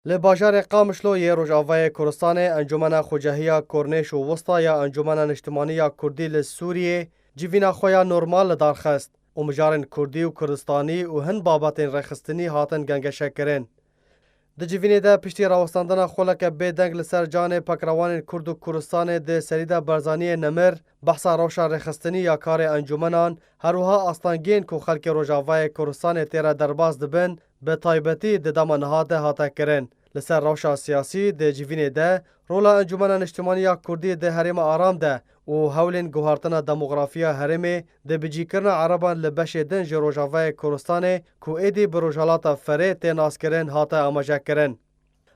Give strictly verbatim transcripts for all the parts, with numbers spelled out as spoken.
Li bajarê Qamişlo yê Rojavayê Kurdistanê Encûmena Xucehiya Kornêş û Wista ya Encûmena Niştimanî ya Kurdî li Sûriyê civîna xwe ya normal li dar xist û mijarên kurdî û kurdistanî û hin babetên rêxistinî hatin gengeşekirin. Di civînê de piştî rawestandina xoleke bêdeng li ser canê pekrewanên Kurd û Kurdistanê di Serîda Barzaniyê Nemir, behsa rewşa rêxistinî ya karê encûmenan, her wiha astengiyên ku xelkê Rojavayê Kurdistanê tê re derbas dibin, bi taybetî di dema niha de hate kirin. Li ser rewşa siyasî di civînê de rola Encûmena Niştimanî ya Kurdî di Herêma Aram de û hewlên guhartina demografiya herêmê di bicîkirina Ereban li beşê din ji Rojavayê Kurdistanê ku êdî bi Rojhilata Ferê tê naskirin hate amajekirin.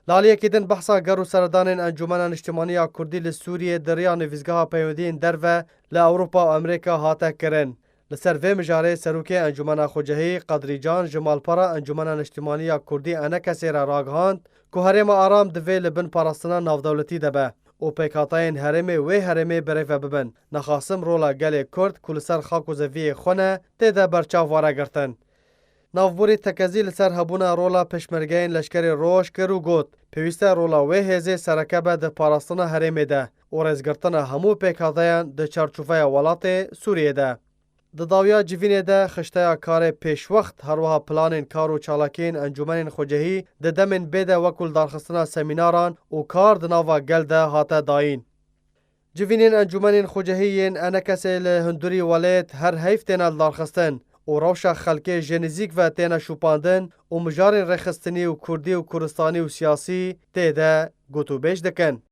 Li aliyekî din behsa ger û seredanên Encûmena Niştimanî ya Kurdî li Sûriyê di riya Nivîsgeha Peywendiyên Derve li Ewropa û Amerîka hate kirin. Li ser vê mijarê serokê Encûmena Xwecehî Qedrî Can ji malpera Encûmena Niştimanî ya Kurdî ENKSê re ragihand ku Herêma Aram divê li bin parastina navdewletî de be û pêkhateyên herêmê wê herêmê birêve bibin. Nexasim rola gelê Kurd ku li ser xak û zeviyê xwe ne tê de berçav were girtin. Navborî Tekezî li ser hebûna rola pêşmergeyên Leşkerê Roj kir û got, pêwîst e rola wê hêzê sereke be di parastina herêmê de û rêzgirtina hemû pêkhateyan di çarçoveya welatê Sûriyê de. Di dawiya civînê de xişteya karê pêşwext, her wiha planên kar û çalakiyên encûmenên xwecehî di demên bê de wekû lidarxistina semînaran û kar di nava gel de hate dayîn. Civînên encûmenên xwecehî yên ENKSê li hundirî welêt her heyv têne lidarxistin û rewşa xelkê ji nizîk ve têne şopandin û mijarên rêxistinî û kurdî û kurdistanî û siyasî tê de gotûbêj dikin.